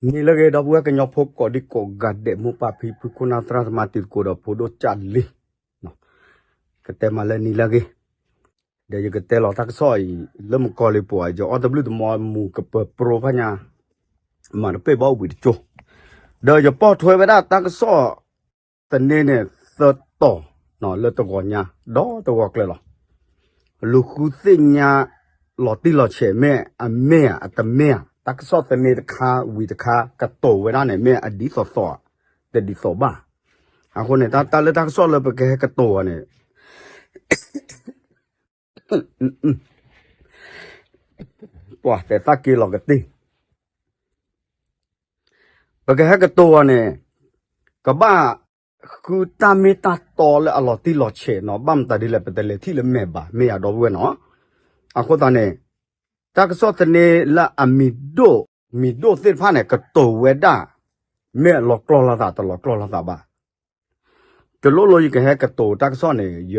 နံၤလၢအဂ့ၤ ဒီပုၢ်ဝဲၢ်ကညီဖိကိးဒံကိးဂၤဒဲး မိၢ်ပၢ်ဖံဖု ခိၣ်နၢ်သရၣ်သမါ တံၤသကိးဒီးဖိဒိၣ်ကၢ်လံၤ, ကတဲမၤလၢနံၤလၢအဂ့ၤ, ဒီးယကတဲလီၤတၢ်ကစီၣ်အံၤ လၢမုၢ်ကီၤလံၤပူၤ ယအီၣ်တဘျုးတမီ မူၤကပၢၤပြိဖးညါ မၤတပ့ၢ်ဘၣ်အိၣ်ဘှံးတကၠိ, ဒီးယပိာ်ထွဲဝဲဒၣ်တၢ်ကစီၣ် သန့န့ၣ်သၢတီၤ လၢတဂီၤညါ ဒီးတဂီၤကျၢၤလီၤ. လူၤဃုသ့ၣ်ညါ လီၤတံၢ်လီၤဆဲး မ့ၢ်အမ့ၢ်ဧါ အတမ့ၢ်ဧါ တၢ်ကစီၣ်သန့တခါ ဝံၤတခါ ကတိၤဝဲဒၣ်န့ၣ် မ့ၢ်အဒ်သိးသိး တဒ်သိးဘၣ်. အဃိန့ၣ် တၢ်လၢတၢ်ကစီၣ်လၢပကဟဲကတိၤအီၤန့ၣ် ပှၤတဲသးက့ၤလီၤကတ့ၢ် ပကဟဲကတိၤအီၤန့ၣ် ကဘၣ်ဃုတၢ်မ့ၢ်တၢ်တီလၢအလီၤတံၢ်လီၤဆဲးနီၤ, ဘၣ်မတၤဒ်လဲၣ် ပတလဲၤထံၣ်လၢမဲာ်ဘၣ် မ့ၢ်ယၤဒီပုၢ်ဝဲၢ်နီၤ. အဃိသတးန့ၣ် တၢ်ကစီၣ်သန့လၢအမံၤဒိၣ် မံၤဒိၣ်သ့ၣ်တဖၣ်န့ၣ် ကတိၤဝဲဒၣ် မ့ၢ်အလီၤကျိၤလီၤသး တလီၤကျိၤလီၤသးဘၣ်. တလိၣ်လိၣ်ယကဟဲကတိၤတၢ်ကစီၣ်န့ၣ် ယ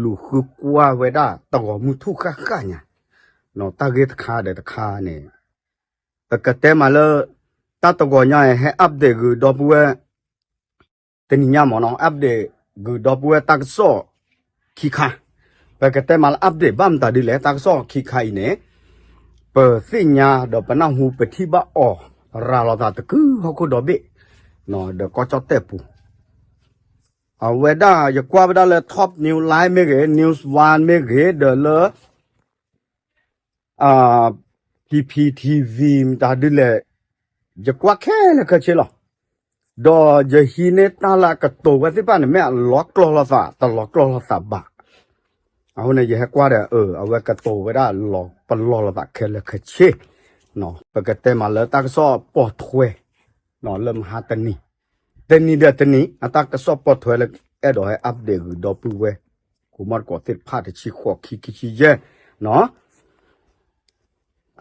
လူၤဃုကွၢ်ဝဲဒၣ် တဂီၤမုၢ်ထူၣ်ဃၣ်ဃၣ်ညါ တၢ်ဂ့ၢ်တခါဒီးတခါန့ၣ် ပကတဲမးလၢ တၢ်တဂီၤညါအံၤ ဟဲ update ဂုာ်ဒီပုၢ်ဝဲၢ် တနံၤညါမ့ၢ်နီၤ update ဂုာ်ဒီပုၢ်ဝဲၢ်တၢ်ကစီၣ်ခံခါ, ပကတဲမးလၢ update ဘၣ်မတၤဒ်လဲၣ် တၢ်ကစီၣ်ခံခါအံၤန့ၣ် ပသ့ၣ်ညါဒီးပနၢ်ဟူ ပထံၣ်ဘၣ်အီၤ ရၤလီၤသးတကုဟီၣ်ခိၣ်ဒီဘ့ၣ် ဒီးကီၢ်ကၠီၣ်တဲၣ်ပူၤ အဝဲဒၣ်ယကွၢ်ဝဲဒၣ်လၢ Top News Live မ့ၢ်ဂ့ၤ News One မ့ၢ်ဂ့ၤ ဒီးလၢ P P T V မတၤဒ်လဲၣ် ယကွၢ်ခဲလၢာ်ခဲဆ့လီၤ. ဒီးယဟံးန့ၢ်တၢ်လၢအကတိၤဝဲသ့ၣ်တဖၣ်န့ၣ် မ့ၢ်အလီၤကျိၤလီၤသး တလီၤကျိၤလီၤသးဘၣ်. အဃိန့ၣ် ယဟဲကွၢ်ဒီး အဝဲကတိၤဝဲဒၣ်လီၤပလီၢ်လီၤသးခဲလၢာ်ခဲဆ့ ပကတဲမးလၢတၢ်ကစီၣ်ပိာ်ထွဲ လၢမဟါတနံၤ တနံၤဒီးတနံၤ အတၢ်ကစီၣ်ပိာ်ထွဲလၢအဲၣ်ဒိးဟဲ update ဂုာ်ဒီပုၢ်ဝဲၢ် ကိးမီၣ်တကိးသ့ၣ်တဖၣ်တဆံဃိးခံခံဆံယဲၢ်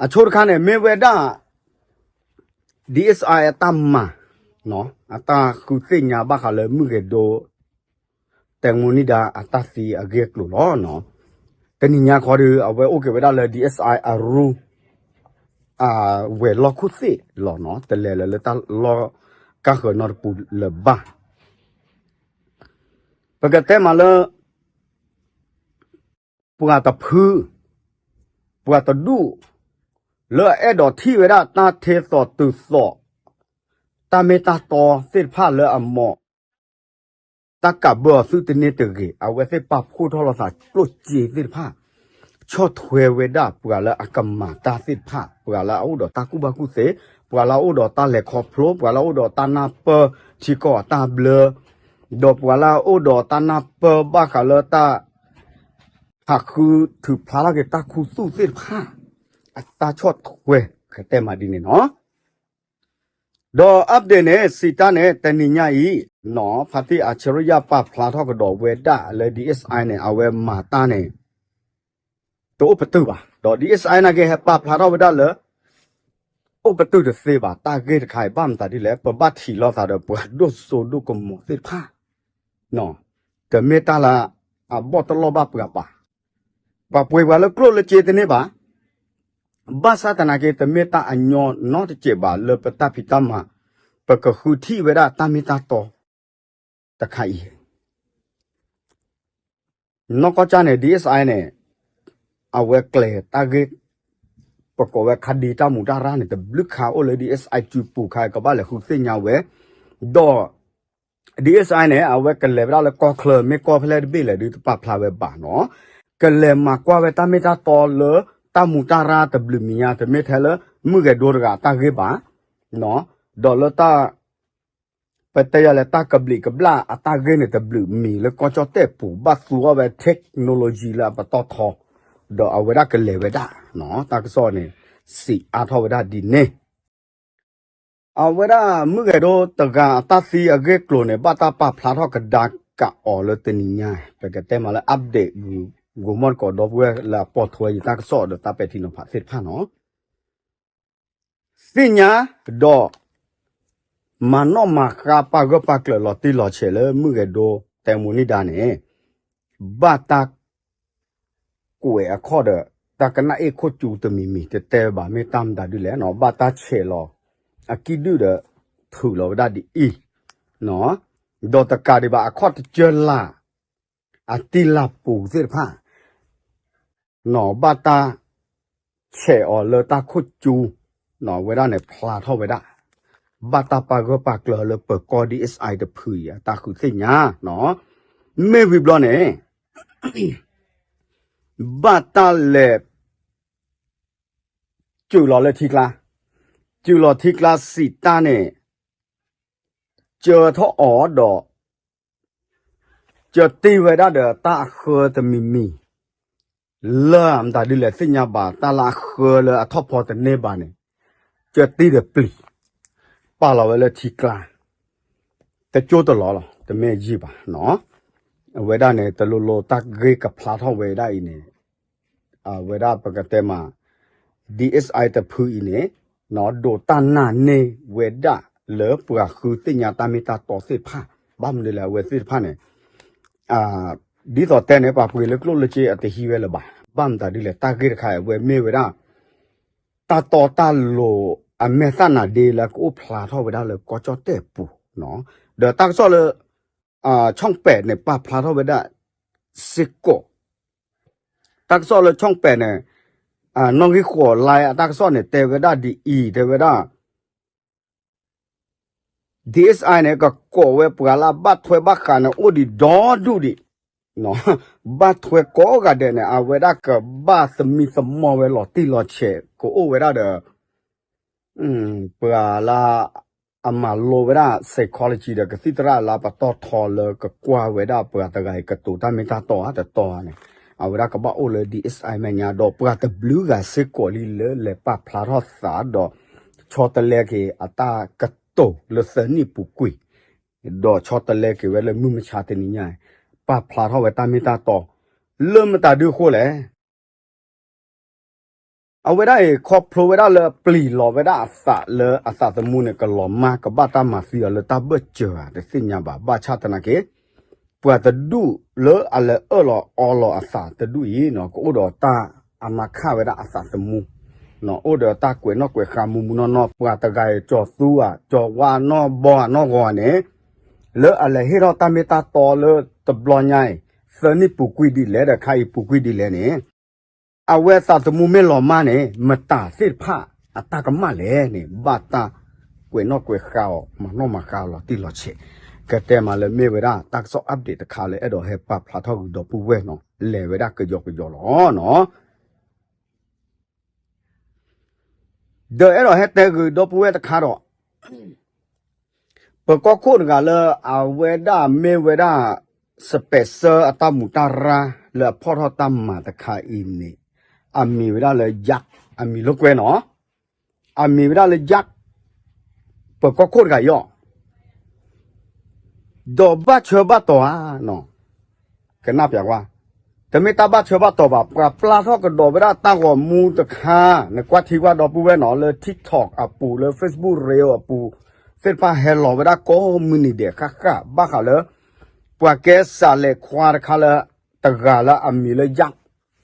အဆိတခါန့ၣ် မ့ၢ်ဝဲဒၣ် DSI အတၢ်မၤ အတၢ်ဃုသ့ၣ်ညါဘၣ်ဃးလၢမုၢ်ဂဲၤဒိ တဲမူနံၣ်ဒါ အတၢ်သံအဂ့ၢ်အကျိၤလီၤ. တနံၤညါခီဒီး အဝဲအိၣ်က့ၤဝဲဒၣ်လၢ DSI အရူ အဝဲၤလီၢ်ခိၣ်သ့ၣ်လီၤနီၤ တလဲၤလၢၤလၢတၢ်လီၢ်ကါဃၢၤနီတပူၤလၢၤဘၣ်. ပကတဲမးလၢ ပှၤတဖု ပှၤတဒူၣ် လၢအအဲၣ်ဒိးထံၣ်ဝဲဒၣ်တၢ်ထဲသိးတုၤသိး တၢ်မ့ၢ်တၢ်တီသ့ၣ်တဖၣ်လၢအမ့ၢ် တၢ်ကးဘၢအီၤသုတန့ၢ်တဂ့ၤ အဝဲသ့ၣ်ပာ်ဖှိၣ်ထီၣ်လိာ်သးကျိၣ်စ့သ့ၣ်တဖၣ် ဆီၣ်ထွဲဝဲဒၣ်ပှၤလၢအကမၤတၢ်သ့ၣ်တဖၣ် ပှၤလၢအအိၣ်ဒီးတၢ်ကူၣ်ဘၣ်ကူၣ်သ့ ပှၤလၢအအိၣ်ဒီးတၢ်လဲၤခီဖျိ ပှၤလၢအအိၣ်ဒီးတၢ်နၢ်ပၢၢ်ထံကီၢ်အတၢ်ဘျၢ ဒီးပှၤလၢအအိၣ်ဒီးတၢ်နၢ်ပၢၢ်ဘၣ်ဃးလၢတၢ် ဟးဃုထုးဖျါထီၣ်က့ၤတၢ်ခူသူၣ်သ့ၣ်တဖၣ် အတၢ်ဆီၣ်ထွဲ ကတဲမးဒ်န့ၣ်နီၤ. ဒီး update န့ၣ် စံးတၢ်န့ၣ် တနံၤညါအံၤ နီၤ ဖါတံၢ်အဆရံယါပာ်ဖျါထီၣ်ကဒီးဝဲဒၣ်လၢ DSI န့ၣ် အဝဲမၤတၢ်န့ၣ် တအိၣ်ပတုာ်ဘၣ် ဒီး DSI နာ်က့ဟဲပာ်ဖျါထီၣ်ဝဲဒၣ်လၢ အိၣ်ပတုာ်တသ့ဘၣ် တၢ်ဂ့ၢ်တခါအံၤ ဘၣ်မတၤဒ်လဲၣ် ပဘၣ်ထံၣ်လိာ်သးဒီးပှၤဒိၣ်စိဒိၣ်ကမီၤသ့ၣ်တဖၣ် တမ့ၢ်တၢ်လၢအဘီၣ်တလီၢ်ဘၣ်ပှၤဘၣ်. ပှၤပှ့ၤပှၤလၢကျိၣ်လၢစ့တန့ၢ်ဘၣ်. ဘၣ်ဆၣ်သနာ်က့ တမ့ၢ်တၢ်အညီနီတစဲးဘၣ်လၢပတၢ်ဖံးတၢ်မၤ ပကဃုထံၣ်ဝဲဒၣ်တၢ်မ့ၢ်တၢ်တီ တခါအံၤ နီၢ်ကီၢ်ကၢ်န့ၣ် DSI န့ၣ် အဝဲကျဲၤတၢ်ဂ့ၢ် ပကိးဝဲခါဒံတၢ်မူးတၢ်ရၢ်န့ၣ် တဘျုးခါအိၣ်လၢ DSI စုပူၤခါ ကဘၣ်လဲၤဃုသ့ၣ်ညါဝဲ ဒီး DSI န့ၣ် အဝဲကလဲၤဝဲဒၣ်လၢကီၢ်ချၢ မ့ၢ်ကီၢ်ဖဲလဲၣ်တဘ့ၣ်လဲၣ်ဒုးတပာ်ဖျါဝဲဘၣ်နီၤ ကလဲၤမၤကွၢ်ဝဲတၢ်မ့ၢ်တၢ်တီလၢ တၢ်မူးတၢ်ရၢ်တဘျုးမံၤညါ တမ့ၢ်ထဲလၢ မုၢ်ဂဲၤဒိတဂၤအတၢ်ဂ့ၢ်ဘၣ် ဒီးလၢတၢ် ပတဲယၤလဲၣ်တၢ်ကဘျံးကဘျၣ်အတၢ်ဂ့ၢ်န့ၣ် တဘျုးမံၤလၢကီၢ်ကၠီၣ်တဲၣ်ပူၤ ဘၣ်သူအီၤဝဲ technology လၢအပတီၢ်ထီ ဒီးအဝဲဒၣ်ကလဲၤဝဲဒၣ် တၢ်ကစီၣ်န့ၣ် စံးအါထီၣ်ဝဲဒၣ်ဒ်န့ၣ် အဝဲဒၣ်မုၢ်ဂဲၤဒိတဂၤအတၢ်သံအဂ့ၢ်ကျိၤန့ၣ် ဘၣ်တၢ်ပာ်ဖျါထီၣ်ကဒါကးအီၤလၢတနံၤညါ ပကတဲမးလၢ update ဂိၤမီၣ်တကိးဒီပုၢ်ဝဲၢ်လၢအပိာ်ထွဲယတၢ်ကစီၣ်ဒီးတၢ်ပဲာ်ထံနီၤဖးသ့ၣ်တဖၣ်နီၤ သ့ၣ်ညါ ဒီး မၤနီၣ်မၤဃါပာ်ဂၢၢ်ပာ်ကျၢၤလီၤတံၢ်လီၤဆဲးလၢ မုၢ်ဂဲၤဒိ တဲမူးနံၣ်ဒါန့ၣ် ဘၣ်တၢ် ကွဲးအခီၣ်ဒီး တၢ်ကနၣ်အ့ၣ်ခိၣ်ကၠူတမံၤမံၤ တတဲဘၣ်မ့ၢ်တၢ်မတၤဒ်လဲၣ်နီၤ ဘၣ်တၢ်ဆဲးလီၤ အကံၣ်ဒုၣ်ဒီး ထုးလီၤဝဲဒၣ်ဒ်အံၤ, ဒီးတကးဒံးဘၣ် အခီၣ်တကၢလၢ် အတံၢ်လၢ်ပူၤသ့ၣ်တဖၣ် ဘၣ်တၢ်ဆဲးအီၤလၢတၢ်ခိၣ်ကၠူ ဝဲဒၣ်န့ၣ်ဖျါထီၣ်ဝဲဒၣ်, ဘၣ်တၢ်ပာ်ဂၢၢ်ပာ်ကျၢၤလၢပၢၤကီၢ် DSI တဖုအံၤ အတၢ်ဃုသ့ၣ်ညါ, မ့ၢ်ဝံၤဘျီန့ၣ် ဘၣ်တၢ်လဲၤ စူးလီၤလၢထံကျါ, စူးလီၤထံကျါစံးတၢ်န့ၣ် ကၢထီၣ်အီၤဒီး ကၢတ့ၢ်ဝဲဒၣ်ဒီးတၢ်အဃၢတမံၤမံၤ လၢအမတၤဒုလဲၣ်သ့ၣ်ညါဘၣ် တၢ်လၢအဃၢလၢအထီၣ်ဖီတန့ၢ်ဘၣ်န့ၣ် ကၢတ့ၢ်ဒီးပျံၤ ပာ်လီၤဝဲလၢထံကျါ တကၠိတလီၤလီၤ တမ့ၢ်ယံာ်ဘၣ်နီၤ. အဝဲဒၣ်န့ၣ် တလိၤလိၤတၢ်ဂ့ၢ်ကဖျါထီၣ်ဝဲဒၣ်အံၤန့ၣ် အဝဲဒၣ်ပကတဲမး DSI တဖုအံၤန့ၣ် ဒိးတၢ်နာ်န့ၢ်ဝဲဒၣ်လၢပှၤဃုသ့ၣ်ညါတၢ်မ့ၢ်တၢ်တီသ့ၣ်တဖၣ် ဘၣ်မနုၤလဲၣ် အဝဲသ့ၣ်တဖၣ်န့ၣ် ဒ်သိးတဲန့ၣ် ပှၤပှ့ၤလၢကျိၣ်လၢစ့အတဟံးဝဲလၢၤဘၣ် ဘၣ်မတၤဒ်လဲၣ် တၢ်ဂ့ၢ်တခါအံၤ အဝဲမ့ၢ်ဝဲဒၣ် တၢ်တီတၢ်လိၤအမဲာ်သၣ်နၤဒ့လၢကအိၣ်ဖျါထီၣ်ဝဲဒၣ်လၢကီၢ်ကၠီၣ်တဲၣ်ပူၤနီၤ. ဒီးတၢ်ကစီၣ်လၢ ဆီၣ်ပဲးန့ၣ် ပာ်ဖျါထီၣ်ဝဲဒၣ်စ့ၢ်ကီး တၢ်ကစီၣ်လၢဆီၣ်ပဲးန့ၣ် နီၣ်ဂံၢ်ဃိးလါအတၢ်ကစီၣ်န့ၣ် တဲဝဲဒၣ်ဒ်အံၤ တဲဝဲဒၣ် DSI န့ၣ် ကကိးဝဲပှၤလၢအဘၣ်ထွဲဘၣ်ဃးန့ၣ် အိၣ်ဒံးဒီဒူၣ်ဒံး, ဘၣ်ထွဲကိးဂၤဒဲးန့ၣ် အဝဲဒၣ်ကဘၣ်သမံသမိးဝဲလီၤတံၢ်လီၤဆဲး ကအိၣ်ဝဲဒၣ်ဒီး ပှၤလၢအမၤလိဝဲဒၣ် psychology ဒီးကသံၣ်သရၣ်လၢပတီၢ်ထီလၢကကွၢ်ဝဲဒၣ်ပှၤတဂၤအံၤကတိၤတၢ်မ့ၢ်တၢ်တီဧါတတီဧါန့ၣ် အဝဲဒၣ်ကဘၣ်အိၣ်လၢ DSI မဲာ်ညါ ဒီးပှၤတဘျုးဂၤစ့ၢ်ကီးလံလၢလဲၤပာ်ဖျါထီၣ်သးဒီး ဆီတလဲက့ၤအတၢ်ကတိၤလၢသၢနံၣ်ပူၤကွံာ် ဒီးဆီတလဲက့ၤဝဲလၢမုၢ်မဆါတနံၤညါ ပာ်ဖျါထီၣ်ဝဲတၢ်မ့ၢ်တၢ်တီ လၢမတၤဒုအဃိလဲၣ် အဝဲဒၣ်အံၤ ခီဖျိဝဲဒၣ်လၢပျံၤလီၤဝဲဒၣ်အသးလၢအသးသမူန့ၣ် ကလီၤမၢ်ကဘၣ်တၢ်မၤသံအီၤလၢတၢ်ဘၢၣ်စၢၤဧါ တသ့ၣ်ညါဘၣ် ဘၣ်ဆၣ်သနာ်က့ ပှၤတဒူၣ်လၢအလဲၤအၢၣ်လီၤအီလီၤအသးတဒူၣ်အံၤနီၤ ကအိၣ်ဒီးတၢ်အမၤခၣ်ဝဲဒၣ်အသးသမူ အိၣ်ဒီးတၢ်ကွဲးနီၣ်ကွဲးဃါမူးမူးနီၢ်နီၢ် ပှၤတဂၤအံၤကၠီၤသူဧါ ကၠီၤဝါနီၢ်ဘီဧါနီၢ်ဂီၤဧါန့ၣ် လၢအလဲၤဟ့ၣ်ထီၣ်တၢ်မ့ၢ်တၢ်တီလၢတဘျီညါအံၤ သၢနံၣ်ပူၤကွံာ်ဒ်လဲၣ်ဒီးခါအံၤပူၤကွံာ်ဒ်လဲၣ်န့ၣ် အဝဲသးသမူမ့ၢ်လီၤမၢ်န့ၣ် မတၤသ့ၣ်တဖၣ်အတၢ်ကမၣ်လဲၣ်န့ၣ် ဘၣ်တၢ်ကွဲးနီၣ်ကွဲးဃါအီၤ မၤနီၣ်မၤဃါအီၤလီၤတံၢ်လီၤဆဲး ကတဲမးလၢမ့ၢ်ဝဲဒၣ်တၢ်ကစီၣ် update တခါလၢအဲၣ်ဒိးဟဲပာ်ဖျါထီၣ်ဂ့ၤဒီပုၢ်ဝဲၢ်နီၤ လဲၤဝဲဒၣ်ကယီကယီလီၤနီၤ ဒီးအဲၣ်ဒိးဟဲတဲဂ့ၤဒီပုၢ်ဝဲၢ်တခါဒီး ပၢၤကီၢ်ခိၣ်တဂၤလၢအဝဲဒၣ်မ့ၢ်ဝဲဒၣ် စပဲးစၢအတၢ်မူးတၢ်ရၢ် လၢအဖီၣ်ထီၣ်တၢ်မၤတခါအံၤန့ၣ် အမံၤဝဲဒၣ်လၢ ယၣ် အမံၤလိာ်ကွဲနီၤ အမံၤဝဲဒၣ်လၢ ယၣ် ပၢၤကီၢ်ခိၣ်တဂၤအံၤ ဒီးဘၣ်ဆၢဘၣ်တီၤဧါနီၤ ကနၣ်ပျးကွၢ် တမ့ၢ်တၢ်ဘၣ်ဆၢဘၣ်တီၤဘၣ် ပှၤပျၢ်ထီၣ်ကဒီးဝဲဒၣ်တၢ်ဂီၤမူတခါ နကွၢ်ထံကွၢ်ဒီပုၢ်ဝဲၢ်နီၤ လၢ TikTok အပူၤ လၢ Facebook Reel အပူၤ သ့ၣ်တဖၣ်ဟဲလီၤဝဲဒၣ်ကိးမုၢ်နံၤဒဲးဃၣ်ဃၣ် ဘၣ်ဃးလၢ ပှၤကဲစးလဲးခွါတခါလၢ တဂၤလၢအမံၤလၢ ယၣ်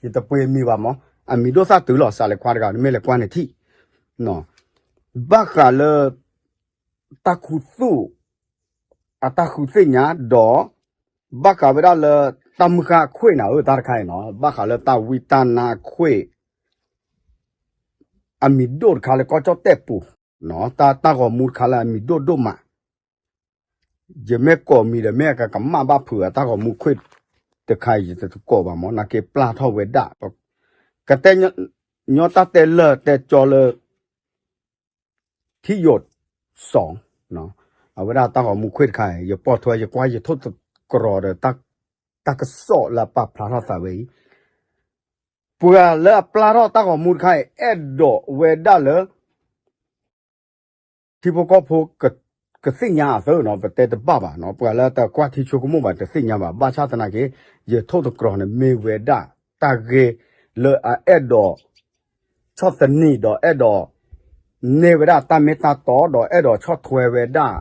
ယတပှ့ၤမံၤဘၣ်မး အမံၤဒိၣ်သၣ်တုၤလီၤ စးလဲးခွါတဂၤ နမ့ၢ်လဲၤကွၢ်န့ၣ်ထံၣ် ဘၣ်ဃးလၢ တၢ်ခူသူၣ် အတၢ်ဃုသ့ၣ်ညါဒီး ဘၣ်ဃးဝဲဒၣ်လၢ တၢ်မုၢ်ဃၢ်အခွံၣ်နၤဧၢ တၢ်တခါအံၤနီၤ ဘၣ်ဃးလၢတၢ်ဝံတၢ်နါအခွံၣ် အမံၤဒိၣ်တခါလၢကီၢ်ကၠီၣ်တဲၣ်ပူၤ တၢ်တၢ်ဂီၤမူတခါလၢအမံၤဒိၣ်ဒိၣ်မး ယမ့ၢ်ကိးမံၤဒီး မ့ၢ်အကကမၣ်ဘၣ်ဖုးအတၢ်ဂီၤမူခွံၣ်တခါ ယတကိးဘၣ်မး နာ်က့ပျၢ်ထီၣ်ဝဲဒၣ် ကတဲ ညီတၢ်တဲလၢာ်တဲကၠီလၢ ထံယိာ်စီၤ အဝဲဒၣ်တၢ်ဂီၤမူခွံၣ်တခါ ယပိာ်ထွဲ ယကွၢ်ယထိၣ်သတြီၤဒီး တၢ်ကစီၣ်လၢအပာ်ဖျါထီၣ်သးဝဲအံၤ ပှၤလၢအပျၢ်ထီၣ်တၢ်ဂီၤမူတခါအံၤ အဲၣ်ဒိးဝဲဒၣ်လၢ ထံဖိကီၢ်ဖိ ကသ့ၣ်ညါအသၢနီၤ ပတဲတဘၣ်ဘၣ်နီၤ ပှၤလၢတကွၢ်ထံဆိကမိၣ်ဘၣ်တသ့ၣ်ညါဘၣ် ဘၣ်ဆၣ်သနာ်က့ ယထိၣ်သတြီၤန့ၣ် မ့ၢ်ဝဲဒၣ် တၢ်ဂ့ၢ်လၢအအဲၣ်ဒိး ဆီၣ်သနံးဒီးအဲၣ်ဒိး န့ၢ်ဝဲဒၣ်တၢ်မ့ၢ်တၢ်တီဒီးအဲၣ်ဒိးဆီၣ်ထွဲဝဲဒၣ်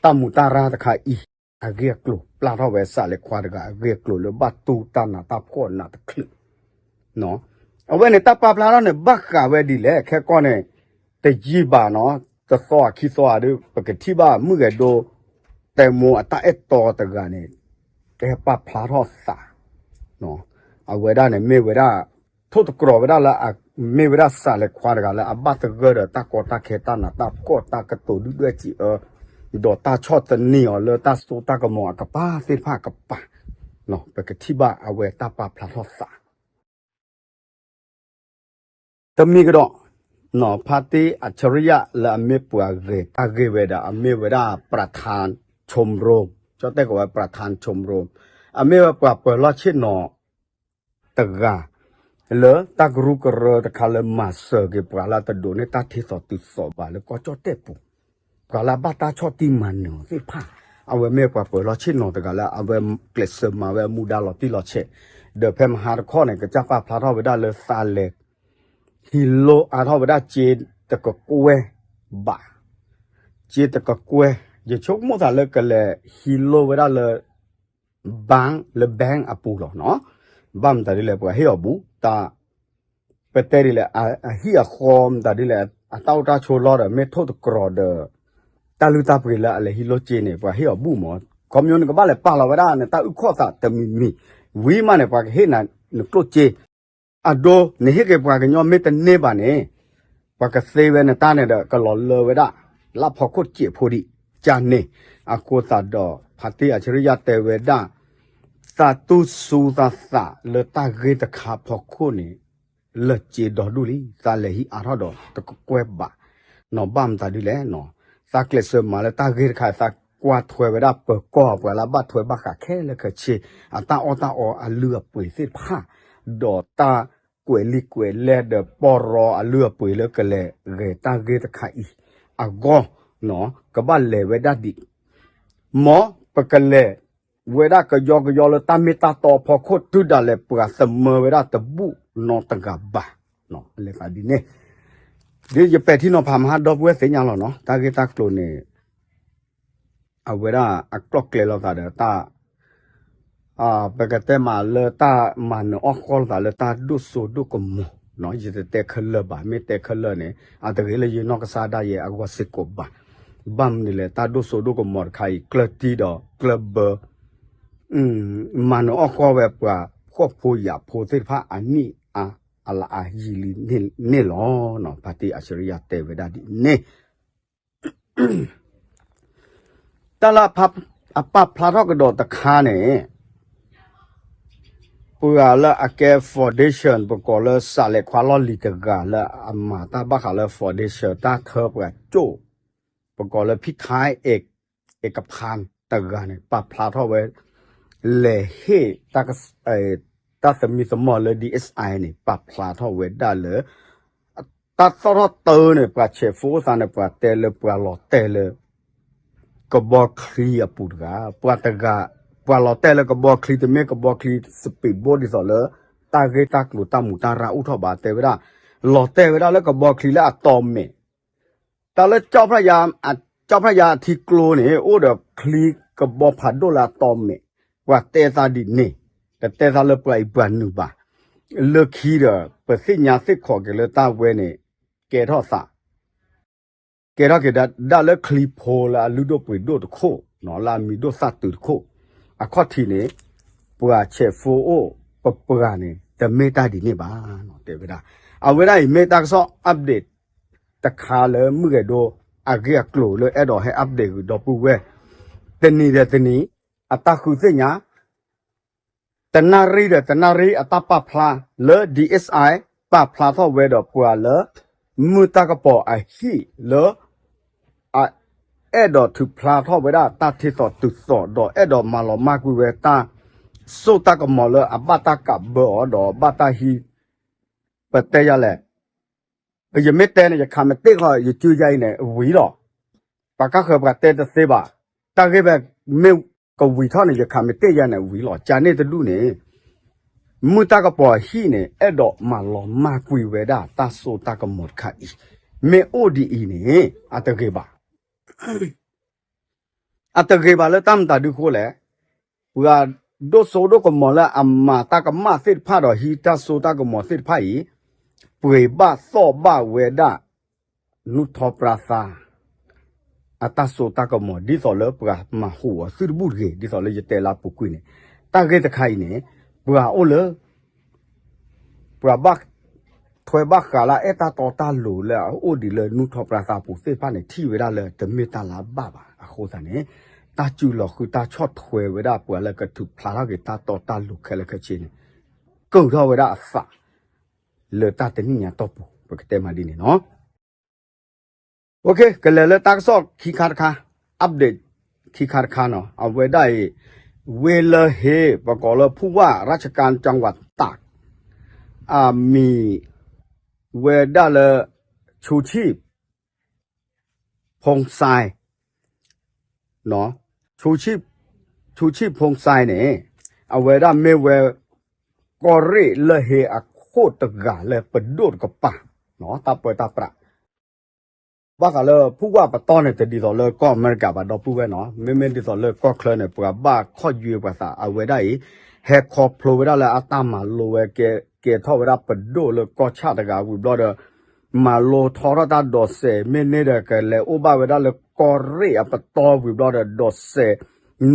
တၢ်မူးတၢ်ရၢ်တခါအံၤ အဂ့ၢ်အကျိၤ ပျၢ်ထီၣ်ဝဲစးလဲးခွါတဂၤအဂ့ၢ်အကျိၤလၢဘၣ်တူၢ်တၢ်နးတၢ်ဖှီၣ်နးတချုး အဝဲန့ၣ်တၢ်ပာ်ဖျါထီၣ်န့ၣ် ဘၣ်ဃးဝဲဒ်လဲၣ် ခဲကီၢ်န့ၣ် တယံာ်ဘၣ်နီၤ တသီအခံသီအဒုး ပကထံၣ်ဘၣ်မုၣ်ဂဲၤဒိ တဲမိအတၢ်အဲၣ်တီတဂၤန့ၣ် တဲပာ်ဖျါထီၣ်သး အဝဲဒၣ်န့ၣ်မ့ၢ်ဝဲဒၣ် ထိၣ်သတြီၤဝဲဒၣ်လၢအမ့ၢ်ဝဲဒၣ်စးလဲၤခွါတဂၤလၢအဘၣ်သဂၢၢ်ဒီးတၢ်ကီတၢ်ခဲတၢ်နးတၢ်ဖှီၣ်တၢ်ကတိၤဒုၣ်ဒွဲၣ်စံးအၢ ဒီးတၢ်ဆီၣ်သနံးအီၤလၢတၢ်စိတၢ်ကမီၤအကပၤသ့ၣ်တဖၣ်အကပၤ ပကထံၣ်ဘၣ်အဝဲတၢ်ပာ်ဖျါထီၣ်သး တမံၤကဒီး ဖါတံၣ်အဆရံယၤလၢအမ့ၢ်ပှၤဂဲၤတၢ်ဂ့ၢ်ဝဲဒၣ် အမ့ၢ်ဝဲဒၣ် ประธานชมรม ကၠီတဲကိးဝဲ ประธานชมรม အမ့ၢ်ဝဲပှၤပၢၤလီၢ်ဆ့ၣ်နီၤ တဂၤ လၢတၢ်ကရူၢ်ကရၢတခါလၢမၤစၢၤက့ၤပှၤလၢတဒိးန့ၢ်တၢ်ထ့သိးတုၤသိးဘၣ်လၢကီၢ်ကၠီၣ်တဲၣ်ပူၤ ပှၤလၢအဘၣ်တၢ်ဆီၣ်တံၢ်မၤနၢၤသ့ၣ်တဖၣ် အဝဲမ့ၢ်ပှၤပၢၤလီၢ်ဆ့ၣ်နီၤတဂၤလၢအဝဲကျဲးစၢးမၤဝဲအမူဒါလီၤတံၢ်လီၤဆဲး ဒီးဖဲမဟါတခီန့ၣ် ကစၢ်ပာ်ဖျါထီၣ်ဝဲဒၣ်လၢသးလဲၤ ဟံးလိၢ်အါထီၣ်ဝဲဒၣ်စ့တကကွဲၢ်ဘး စ့တကကွဲၢ် ယဆိကမိၣ်သးလၢကလဲၤဟံးလိၢ်ဝဲဒၣ်လၢ bank လၢ bank အပူၤလီၤနီၤ ဘၣ်မတၤဒ်လဲၣ် ပှၤဟ့ၣ်အီၤဘူး တၢ် ပတဲဒ်လဲၣ် အဟံၣ်အဃီမတၤဒ်လဲၣ် အတၢ်အိၣ်တၢ်ဆိးလီၢ်ဒီး မ့ၢ်ထိၣ်သတြီၤဒီး တၢ်လုၢ်တၢ်ပှ့ၤလၢအလဲၤဟံးလိၢ်စ့န့ၣ် ပှၤဟ့ၣ်အီၤဘူးမး ခီပညီနကဘၣ်လဲၤပာ်လီၤဝဲဒၣ်နတၢ်အုၣ်ခီၣ်သးတမံၤမံၤ ဝံၤမးန့ၣ် ပှၤကဟ့ၣ်နၤနကျိၣ်စ့ အဒိ နဟ့ၣ်က့ၤပှၤကညီမ့ၢ်တန့ၢ်ဘၣ်န့ၣ် ပှၤကသ့ဝဲနတၢ်န့ၣ်ဒီး ကလီၤလၢဝဲဒၣ် လၢဖီခိၣ်စဲးဖိဒံး ကန့ၣ် အဃိသတးဒီး ဖါတံၣ်အဆရံယၤတဲဝဲဒၣ် သးတူၢ်စူၤသးသးလၢတၢ်ဂ့ၢ်တခါဖီခိၣ်န့ၣ် လၢစ့ဒီဒူၣ်လံ သးလဲၤဟံးအါထီၣ်ဒီးတကကွဲၢ်ဘး နီၤ ဘၣ်မတၤဒ်လဲၣ်နီၤ သးကျဲးစၢးမၤလၢတၢ်ဂ့ၢ်တခါ သးကွၢ်ထွဲဝဲဒၣ်ပၢၤကီၢ်ပှၤလၢဘၣ်ထွဲဘၣ်ဃးခဲလၢာ်ခဲဆ့ အတၢ်အီၣ်တၢ်အီအလုၢ်အပှ့ၤသ့ၣ်တဖၣ် ဒီးတၢ်ကွဲးလံာ်ကွဲးလဲၢ်ဒီးပီၢ်ရီအလုၢ်အပှ့ၤလၢကလဲၤဂဲၤတၢ်ဂ့ၢ်တခါအံၤ အဂီၢ် ကဘၣ်လဲၤဝဲဒၣ်ဒံး မ်ပကလဲၤဝဲဒၣ်ကယီကယီလၢတၢ်မ့ၢ်တၢ်တီအဖီခိၣ် တုၤဒၣ်လဲာ်ပှၤသမၢဝဲဒၣ်တဘူၣ်နီတဂၤဘၣ် လဲၤသးဒ်န့ၣ် ဒ်ယပဲာ်ထံနီၤဖးမဟါဒီပုၢ်ဝဲၢ်သ့ၣ်ညါလီၤနီၤ တၢ်ဂ့ၢ်တၢ်ကျိၤန့ၣ် အဝဲဒၣ်အကျိၤကျဲၤလိာ်သးဒီးတၢ် ပကတဲမးလၢတၢ်မၤနၢၤအီၣ်ဃီလိာ်သးလၢတၢ်ဒိၣ်စိဒိၣ်ကမီၤနီၤ ယတတဲခဲလၢာ်ဘၣ် မ့ၢ်တဲခဲလၢာ်န့ၣ် အတဂ့ၤလၢယနီၢ်ကစၢ်ဒၣ်ယဲအဂီၢ်စ့ၢ်ကီးဘၣ် ဘၣ်မနုၤလဲၣ် တၢ်ဒိၣ်စိဒိၣ်ကမီၤတခါအံၤ ကျၢၢ်တံၢ်ဒီးကျၢၢ်ဘၢ မၤနၢၤအီၣ်ဃီဝဲပှၤဖှီၣ်ဖိယာ်ဖိသ့ၣ်တဖၣ်အနံၣ်အါအလၢအယံၤလံန့ၣ်လီၤ. ဖါတံၢ်အဆရံယၤတဲဝဲဒၣ်ဒ်န့ၣ် တၢ်လၢအပာ်ဖျါထီၣ်ကဒီးတခါန့ၣ် ပှၤလၢအကဲ foundation ပကိးလၢစးလဲၤခွါလီၢ်လံၤတဂၤလၢအမၤတၢ်ဘၣ်ဃးလၢ foundation တၢ်ထၢပှၤကၠိၣ် ပကိးလၢဖံထါအ့ၣ်ကဖါတဂၤန့ၣ် ပာ်ဖျါထီၣ်ဝဲ လဲၤဟ့ၣ် တၢ်သမံသမိးလၢ DSI န့ၣ် ပာ်ဖျါထီၣ်ဝဲဒၣ်လၢ တၢ်သီၣ်ထီၣ်တၢ်န့ၣ် ပှၤဆဲးဖိအိၣ်သးန့ၣ် ပှၤတဲလၢပှၤလီၤတဲာ်လၢ ကဘီချံအပူၤတဂၤ ပှၤတဂၤ ပှၤလီၤတဲာ်လၢကဘီချံတမ့ၢ်ကဘီချံ speedboat ဒ်သိးလၢ တၢ်ဂ့ၢ်တၢ်ကျိၤတၢ်မူးတၢ်ရၢ်အိၣ်ထီၣ်ဘၣ် တဲဝဲဒၣ် လီၤတဲာ်ဝဲဒၣ်လၢကဘီချံလၢအတီၢ်မဲာ် တၢ်လၢ ကၠီၣ်ဖၠၣ်ယၤအထံကျိန့ၣ် အိၣ်ဒီးချံကဘီဖးဒိၣ်လၢအတီၢ်မဲာ် ပှၤတဲသးဒ်န့ၣ် တတဲသးလၢပှၤအံၤပှၤနုာ်ဘၣ် လၢခံဒီး ပသ့ၣ်ညါသ့ၣ်ခီၣ်က့ၤလၢတၢ်ဝဲန့ၣ် ကဲထီၣ်သး ကဲထီၣ်က့ၤဒၣ်လၢချံဖိလၢအလုၢ်ဒိၣ်ပှ့ၤဒိၣ်တခိၣ် လၢအမံၤဒိၣ်သၣ်တုၤတခိၣ် အခီၣ်ထံးန့ၣ် ပှၤဆဲးဖိအိၣ်ပပှၤန့ၣ် တမ့ၢ်တၢ်ဒ်န့ၣ်ဘၣ် တဲဝဲဒၣ် အဝဲဒၣ်အံၤမ့ၢ်တၢ်ကစီၣ် update တခါလၢမုၢ်ဂဲၤဒိ အဂ့ၢ်အကျိၤလၢအဲၣ်ဒိးဟဲ update ဂုၤဒီပုၢ်ဝဲၢ် တနံၤဒီးတနံၤ အတၢ်ဃုသ့ၣ်ညါ တနၣ်ရံၣ်ဒီးတနၣ်ရံၣ်အတၢ်ပာ်ဖျါလၢ DSI ပာ်ဖျါထီၣ်ဝဲဒီးပှၤလၢ မုၢ်တၢ်ကပီၤအဟံၣ်လၢ အအဲၣ်ဒိးထုးဖျါထီၣ်ဝဲဒၣ်တၢ်ထ့သိးတုၤသိး ဒီးအဲၣ်ဒိးမၤလီၤမၢ်ကွံာ်ဝဲတၢ်စိတၢ်ကမီၤလၢအဘၣ်တၢ်ကးဘၢအီၤဒီးဘၣ်တၢ်ဟံး ပတဲယၤလဲၣ် ယမ့ၢ်တဲန့ၣ် ယခးမ့ၢ်တ့ၢ်ဃီ ယစုယၤအံၤန့ၣ် ဝံၤလီၤ. ပှၤကါဃၢၤပှၤတဲတသ့ဘၣ်. တၢ်ဂ့ၢ်ဖဲမ့ၢ်ကဝံၤထီၣ်န့ၣ် ယခးမ့ၢ်တ့ၢ်ယၤန့ၣ် ဝံၤလီၤ. ကန့ၣ်တဒူၣ်န့ၣ် မုၢ်တၢ်ကပီၤအဟံၣ်န့ၣ် အဲၣ်ဒိးမၤလီၤမၢ်ကွံာ်ဝဲဒၣ်တၢ်စိတၢ်ကမီၤတခါအံၤ မ့ၢ်အိၣ်ဒ်အံၤန့ၣ် အတဂ့ၤဘၣ်. အတဂ့ၤဘၣ်လၢတၢ်မတၤဒုဃိလဲၣ်. ပှၤဒိၣ်စိဒိၣ်ကမီၤလၢအမၤတၢ်ကမၣ်သ့ၣ်တဖၣ်ဒီးဟံးတၢ်စိတၢ်ကမီၤသ့ၣ်တဖၣ်အံၤ ပှ့ၤဘၣ်သီၣ်ဘၣ်ဝဲဒၣ် နူၢ်ထီပြါသါ အတၢ်စိတၢ်ကမီၤ ဒ်သိးလၢပှၤမၤဟူးအီၤသုတဘူၣ်တဂ့ၤ ဒ်သိးလၢယတဲလၢအပူၤကွံာ်န့ၣ်, တၢ်ဂ့ၢ်တခါအံၤန့ၣ် ပှၤအိၣ်လၢ ပှၤဘၣ်ထွဲဘၣ်ဃးလၢအအဲၣ်တၢ်တီတၢ်လိၤလၢအအိၣ်ဒံးလၢနူၢ်ထီၣ်ပြၢသးပူၤသ့ၣ်တဖၣ်န့ၣ် ထံၣ်ဝဲဒၣ်လၢတမ့ၢ်တၢ်လၢအဘၣ်ဘၣ်အဃိသတးန့ၣ်, တၢ်စုလီၤဃုာ်တၢ်ဆီၣ်ထွဲဝဲဒၣ်ပှၤလၢကထုးဖျါထီၣ်က့ၤတၢ်တီတၢ်လိၤခဲလၢာ်ခဲဆ့န့ၣ် ကၢၢ်ထီၣ်ဝဲဒၣ်အသး လၢတၢ်တနံၣ်ညါတီၢ်ပူၤ ပကတဲမးဒ်န့ၣ်လီၤ. ကလဲၤလၢတၢ်ကစီၣ်ခံခါတခါ, update ခံခါတခါနီၤ, အဝဲဒၣ်အံၤ ဝ့ၢ်လၢဟ့ ပကိးလၢ ဖူဝၣ်ရၢၣ်စကၣ် ကၠၣ်ဝးတၢ် အမံၤဝဲဒၣ်လၢ ဆူဆံၣ် ဖိစဲ ဆူဆံၣ် ဖိစဲန့ၣ် အဝဲဒၣ်မ့ၢ်ဝဲ ကီၢ်ရ့ၣ်လၢဟ့အခိၣ်တဂၤလၢပဒိၣ်တကပၤ တၢ်ပၢတၢ်ပြး ဘၣ်ဃးလၢ ဖူဝၣ်ပတီၢ်န့ၣ် တဒ်သိးလၢကီၢ်အမဲရကၤဘၣ် ဒီပုၢ်ဝဲၢ်နီၤ, မ့မ့ၢ်ဒ်သိးလၢကီၢ်ချၢန့ၣ် ပှၤဘၣ်ခီၣ်ယွဲပှၤသး အဝဲဒၣ်အံၤ ဟဲခီဖျိဝဲဒၣ်လၢအတၢ်မၤလိဝဲ ကဲထီၣ်ဝဲဒၣ်ပဒိၣ်လၢကီၢ်ဆၣ်တဂၤဝံၤဘျီဒီး မၤလိထီထီၣ်တၢ်ဒိးစဲး မ့ၢ်န့ၢ်ဒီး ကလဲၤအိၣ်ဘၣ်ဝဲဒၣ်လၢကီၢ်ရ့ၣ်အပတီၢ်ဝံၤဘျီဒီး ဒိးစဲး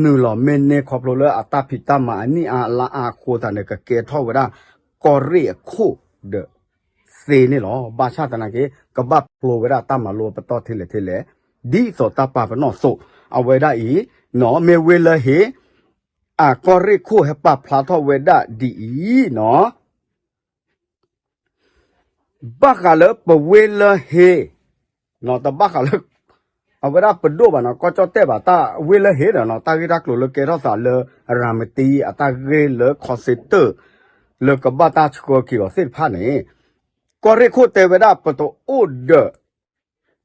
နုာ်လီၤ မ့ၢ်န့ၢ်ခီဖျိလၢအတၢ်ဖံးတၢ်မၤအနံၣ်အါအလါအါအဃိသတးန့ၣ် ကကဲထီၣ်ဝဲဒၣ် ကီၢ်ရ့ၣ်အခိၣ်ဒီး သ့န့ၣ်လီၤ. ဘၣ်ဆၣ်သနာ်က့ ကဘၣ်ဖျိဝဲဒၣ်တၢ်မၤလိပတီၢ်ထဲလဲၣ်ထဲလဲၣ် ဒ်သိးတၢ်ပာ်ပနီၣ်အသိး အဝဲဒၣ်အံၤ နီၤ မ့ၢ်ဝ့ၢ်လၢဟ့ အကီၢ်ရ့ၣ်ခိၣ်ဟဲပာ်ဖျါထီၣ်ဝဲဒၣ်ဒ်အံၤနီၤ ဘၣ်ဃးလၢပဝ့ၢ်လၢဟ့ တဘၣ်ဃးလၢ အဝဲဒၣ်ပဒိၣ်ဘၣ်နီၤ ကီၢ်ကၠီၣ်တဲၣ်ဘၣ် တၢ်ဝ့ၢ်လၢဟ့ဒီးနီၤ တၢ်ဂ့ၢ်တၢ်ကျိၤလၢကဲထီၣ်သးလၢအရၤမတံ အတၢ်ဂ့ၢ်လၢခီစ့တၢၣ် လၢကဘၣ်တၢ်ဆှၢက့ၤအီၤသ့ၣ်တဖၣ်န့ၣ် ကီၢ်ရ့ၣ်ခိၣ်တဲဝဲဒၣ် ပတအိၣ်ဒီး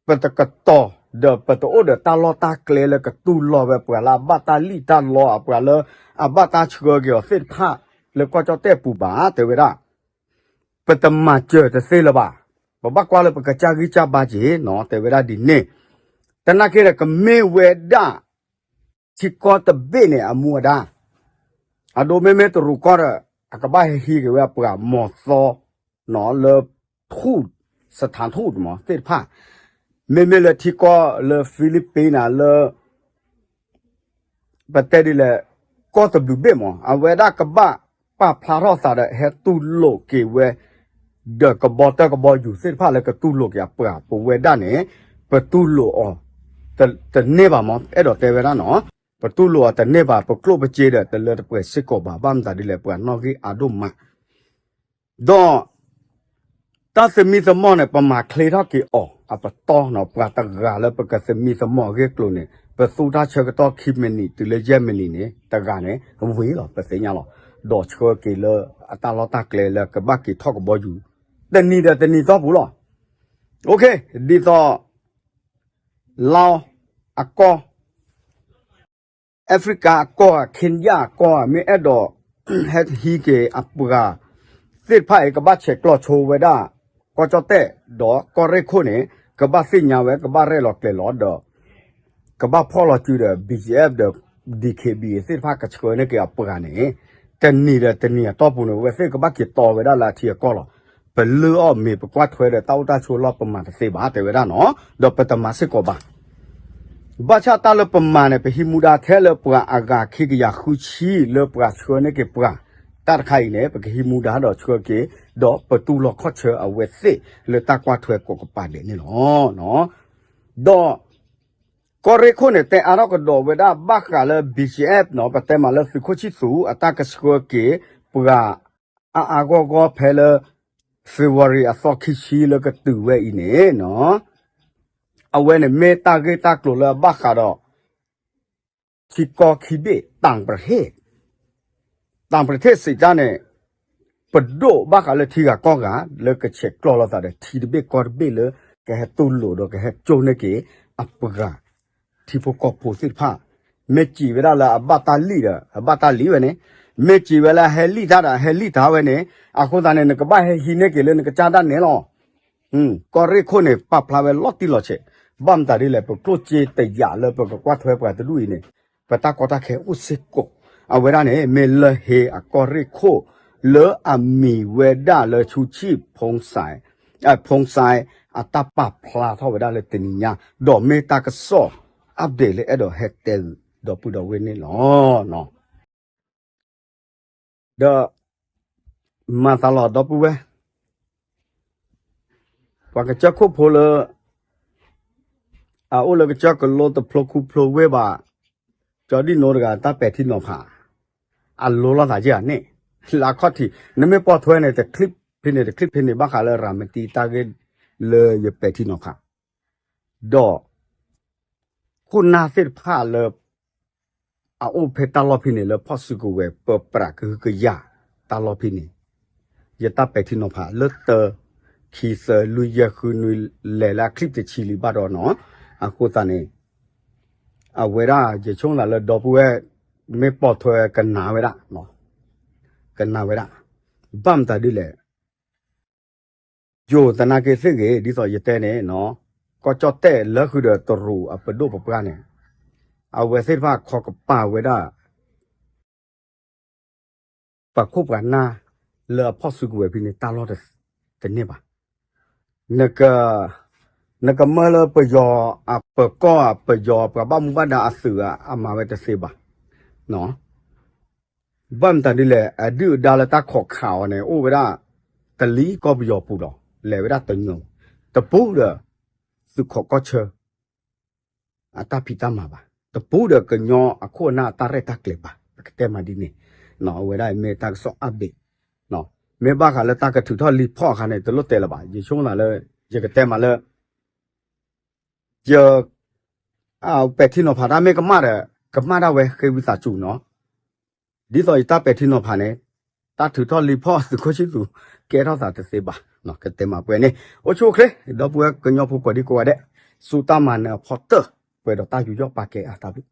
ပတကတီၤ ဒီးပတအိၣ်ဒီးတၢ်လီၢ်တၢ်ကျဲလၢကတူၢ်လိာ်ဝဲပှၤလၢအဘၣ်တၢ်လံၣ်တၢ်လီအပှၤလၢ အဘၣ်တၢ်ဆှၢက့ၤအီၤသ့ၣ်တဖၣ် လၢကီၢ်ကၠီၣ်တဲၣ်ပူၤဘၣ် တဲဝဲဒၣ် ပတမၤစၢၤတသ့လၢၤဘၣ်. ပဘၣ်ကွၢ်လၢပကစၢ်ဂံၢ်စၢ်ဘါက့ၤနီၤ တဲဝဲဒၣ်ဒ်န့ၣ် သနာ်က့ဒီးကမ့ၢ်ဝဲဒၣ် ထံကီၢ်တဘ့ၣ်န့ၣ် အမူအဒါ အဒိ မ့မ့ၢ်တရူးကီၢ်ဒီး အကဘၣ်ဟဲဟံးက့ၤဝဲအပှၤမီၤသီ လၢ ထူၣ် စထၣ်ထူၣ်မးသ့ၣ်တဖၣ် မ့မ့ၢ်လၢထံကီၢ်လၢ Philippines နၤလၢ ပတဲဒ်လဲၣ် ကီၢ်တဘျုးဘ့ၣ်မး အဝဲဒၣ်ကဘၣ်ပာ်ဖျါထီၣ်သးဒီး ဟဲတူၢ်လိာ်က့ၤဝဲ ဒီးကဘီတၢၢ်ကဘီယူၤသ့ၣ်တဖၣ်လၢကတူၢ်လိာ်က့ၤအပှၤ ပဝဲဒၣ်န့ၣ် ပတူၢ်လိာ်အီၤ တန့ၢ်ဘၣ်မး အဲၣ်ဒိးတဲဝဲဒၣ်နီၤ ပတူၢ်လိာ်အီၤတန့ၢ်ဘၣ် ပကျိၣ်ပစ့ဒီးတလၢတပှဲၤစ့ၢ်ကီးဘၣ် ဘၣ်မတၤဒ်လဲၣ် ပှၤနီၣ်ဂံၢ်အါဒိၣ်မး ဒီး တၢ်သမံသမိးန့ၣ် ပမၤချ့ထီၣ်က့ၤအီၤ အပတီၢ်နီၤ ပှၤတဂၤလၢပကသမံသမိးအဂ့ၢ်ကျိၤန့ၣ် ပသူတၢ်ဆၢကတီၢ်ခံမံးနံးတုၤလၢယဲၢ်မံးနံးန့ၣ် တဂၤန့ၣ် ဝံၤလီၤ ပသ့ၣ်ညါလီၤ ဒီးဆှၢက့ၤလၢအတၢ်လီၢ်တၢ်ကျဲလၢကဘၣ်က့ၤထီၣ်ကဘီယူၤ တနံၤဒီးတနံၤတီၢ်ပူၤလီၤ ဒ်သိး လီၤ အကီၢ် Africa အကီၢ် Kenya အကီၢ် မ့ၢ်အဲၣ်ဒိး ဟဲဟံးက့ၤအပှၤသ့ၣ်တဖၣ်အံၤ ကဘၣ်ဆဲးကျိးဆိဝဲဒၣ် ကီၢ်ကၠီၣ်တဲၣ် ဒီးကီၢ်ရ့ၣ်ခိၣ်န့ၣ် ကဘၣ်သ့ၣ်ညါဝဲ ကဘၣ်ရဲၣ်လီၤကျဲၤလီၤဒီး ကဘၣ်ဖီၣ်လီၤစုဒီး BGF ဒီး DKBA သ့ၣ်တဖၣ်ကဆှၢန့ၢ်က့ၤအပှၤန့ၣ် တနံၤဒီးတနံၤအတီၢ်ပူၤန့ၣ် အဝဲသ့ၣ်ကဘၣ်က့ၤတီဝဲဒၣ်လၢအထံအကီၢ်လီၤ. ပလၢအီၣ်မ့ၤ ပကွၢ်ထွဲဒီးတၢ်အိၣ်တၢ်ဆိးလီၢ် ပမၤတသ့ဘၣ် တဲဝဲဒၣ်နီၤ ဒီးပတမၤစ့ၢ်ကီးဘၣ် ဘၣ်ဆၣ်တၢ်လၢပမၤန့ၣ် ပဟံးမူဒါထဲလၢပှၤအဂၤခံကယၤဃုဆံလၢပှၤဆှၢန့ၢ်က့ၤပှၤ တၢ်တခါအံၤန့ၣ် ပကဟံးမူဒါဒီးဆှၢက့ၤ ဒီးပတူၢ်လိာ်ခီၣ်ဆၢအဝဲသ့ၣ်လၢတၢ်ကွၢ်ထွဲကိးကပၤဒဲးန့ၣ်လီၤ. ဒီး ကီၢ်ရ့ၣ်ခိၣ်န့ၣ် တဲအါထီၣ်ကဒီးဝဲဒၣ်ဘၣ်ဃးလၢ BGF နီၤ ပတဲမးလၢသုးခိၣ်ဆံၣ်သူး အတၢ်ကဆှၢက့ၤ ပှၤ အါအါဂီၢ်ဂီၢ်ဖဲလၢ February အသီခံဆံလၢကတုၤဝဲအံၤန့ၣ်နီၤ အဝဲန့ၣ်မ့ၢ်တၢ်ဂ့ၢ်တၢ်ကျိၤလၢအဘၣ်ဃးဒီး ထံကီၢ်ခံဘ့ၣ် တၢင်ပရဟ့ၣ် တၢင်ပရဟ့ၣ်စံးတၢ်န့ၣ် ပဒိၣ်ဘၣ်ဃးလၢထံဂၤကီၢ်ဂၤ လၢကဆဲးကျိးလိာ်သးဒီးထံတဘ့ၣ်ကီၢ်တဘ့ၣ်လၢ ကဟဲတူၢ်လိာ်ဒီးကဟဲကၠိန့ၢ်က့ၤ အပှၤ ထံဖိကီၢ်ဖိသ့ၣ်တဖၣ် မ့ၢ်စံးဝဲဒၣ်လၢအဘၣ်တၢ်လံၣ်ဒီး အဘၣ်တၢ်လံၣ်ဝဲန့ၣ် မ့ၢ်စံးဝဲလၢအဟဲလံၣ်တၢ်ဒီး အဟဲလံၣ်တၢ်ဝဲန့ၣ် အဃိသတးန့ၣ် နကဘၣ်ဟဲဟံးန့ၢ်က့ၤလၢနကစၢ်ဒၣ်နဲလီၤ ကီၢ်ရ့ၣ်ခိၣ်န့ၣ် ပာ်ဖျါဝဲလီၤတံၢ်လီၤဆဲး ဘၣ်မတၤဒ်လဲၣ် ပကျိၣ်စ့တယာ်လၢပကကွၢ်ထွဲပှၤတဒူၣ်အံၤန့ၣ် ပတၢ်ကီတၢ်ခဲအိၣ်စ့ၢ်ကီး အဝဲဒၣ်န့ၣ် မ့ၢ်လၢဟ့အကီၢ်ရ့ၣ်ခိၣ် လၢအမံၤဝဲဒၣ်လၢဆူဆံၣ် ဖိစဲ အတၢ်ပာ်ဖျါထီၣ်ဝဲဒၣ်လၢတနံၤညါ ဒီးမ့ၢ်တၢ်ကစီၣ် update လၢအဲၣ်ဒိးဟဲတဲဂုာ်ဒီပုၢ်ဒီဝဲၢ်န့ၣ်လီၤ. ဒီး မၤသးလီၤဒီပုၢ်ဝဲၢ်, ပှၤကစၢၢ်ခိၣ်ဖိလၢ အအိၣ်လၢကစၢၢ်ကလိတဖျိခူဖျိဝ့ၢ်ဘၣ်, ကၠီဒံၣ်နိတဂၤတၢ်ပဲာ်ထံနီၤဖး အလိၤလိာ်သးက့ဧါန့ၣ်, လၢအခီၣ်ထံး နမ့ၢ်ပိာ်ထွဲန့ၣ် တချံၣ်ဖဲန့ၣ် တချံၣ်ဖဲန့ၣ် ဘၣ်ဃးလၢရၤမတံတၢ်ဂ့ၢ်လၢယပဲာ်ထံနီၤဖး, ဒီး ခိၣ်နၢ်သ့ၣ်တဖၣ်လၢ အအိၣ်ဖဲတၢ်လီၢ်ဖဲန့ၣ် လၢဖီၣ်စုကဝဲၤ ပပြးကဟုကယာ်တၢ်လီၢ်ဖဲန့ၣ်, ယတၢ်ပဲာ်ထံနီၤဖးလၢတၢ ခံသၢလွံၢ်ယဲၢ်ဃုနွံ လဲၤလၢအချံၣ်တဆံလံဘၣ်ဒီးနီၤ, အဃိသတးန့ၣ် အဝဲဒၣ်ယဆိကမိၣ်သးလၢဒီပုၢ်ဝဲၢ် မ့ၢ်ပိာ်ထွဲကနၣ်ဝဲဒၣ်, ကနၣ်ဝဲဒၣ်, ဘၣ်မတၤဒ်လဲၣ် ယိၤသနာ်က့သ့ၣ်ဂ့ၤ ဒ်သိးယတဲန့ၣ်နီၤ, ကီၢ်ကၠီၣ်တဲၣ်လၢဃုာ်ဒီးတရူးအပဒိၣ်ပပှၢ်န့ၣ်, အဝဲသ့ၣ်တဖၣ်ခီကပၤဝဲဒၣ် ပှၤခိၣ်ပှၤနၢ်လၢအဖီၣ်စုကဝဲၤဖဲန့ၣ် တၢ်လီၢ်တန့ၢ်ဘၣ်. နကမၢလၢပယီၤအပၢၤကီၢ် ပယီၤပှၤဘၣ်မူဘၣ်ဒါအသုးဧါ အမၤဝဲတသ့ဘၣ်. ဘၣ်မတၤဒ်လဲၣ် အဒုၣ်အဒါလၢတၢ်ခိးခးအီၤန့ၣ် အိၣ်ဝဲဒၣ်တလံၤကီၢ်ပယီၤပူၤဒီး လဲၤဝဲဒၣ်တညီ, တပူၤဒီး သုးခိးကီၢ်ဆၢ အတၢ်ဖံးတၢ်မၤဘၣ်, တပူၤဒီးကညီအခိၣ်အနၢ်အတၢ်ရဲၣ်တၢ်ကျဲၤဘၣ်, ပကတဲမးဒ်န့ၣ်, အဝဲဒၣ်မ့ၢ်တၢ်ကစီၣ် update, မ့ၢ်ဘၣ်ဃးလၢတၢ်ကထုးထီၣ်လံာ်ဖီၣ်အခါန့ၣ် တလိၣ်တဲလၢၤဘၣ်, ယဆိကမိၣ်သးလၢ ယကတဲမးလၢ ယ ပဲာ်ထံနီၤဖးတၢ်မ့ၢ်ကမၣ်ဒီး ကမၣ်ဒၣ်ဝဲဃ့ဝံသးစူၤနီၤ, ဒ်သိးယတၢ်ပဲာ်ထံနီၤဖးန့ၣ် တၢ်ထုးထီၣ်လံာ်ဖီၣ်သုးခိၣ်ဆံသူး ကဲထီၣ်သးတသ့ဘၣ်, ကတဲမးပှဲၤန့ၣ်, အိၣ်ဆူၣ်အိၣ်ချ့ ဒီပုၢ်ဝဲၢ်ကညီဖိကိးဒံကိးဂၤဒဲး, ဆူတၢ်မၤနၢၤအဖီတၢၢ် ပှဲၤဒီးတၢ်ယူးယီၣ်ပာ်ကဲအါတၢ်ဘျုး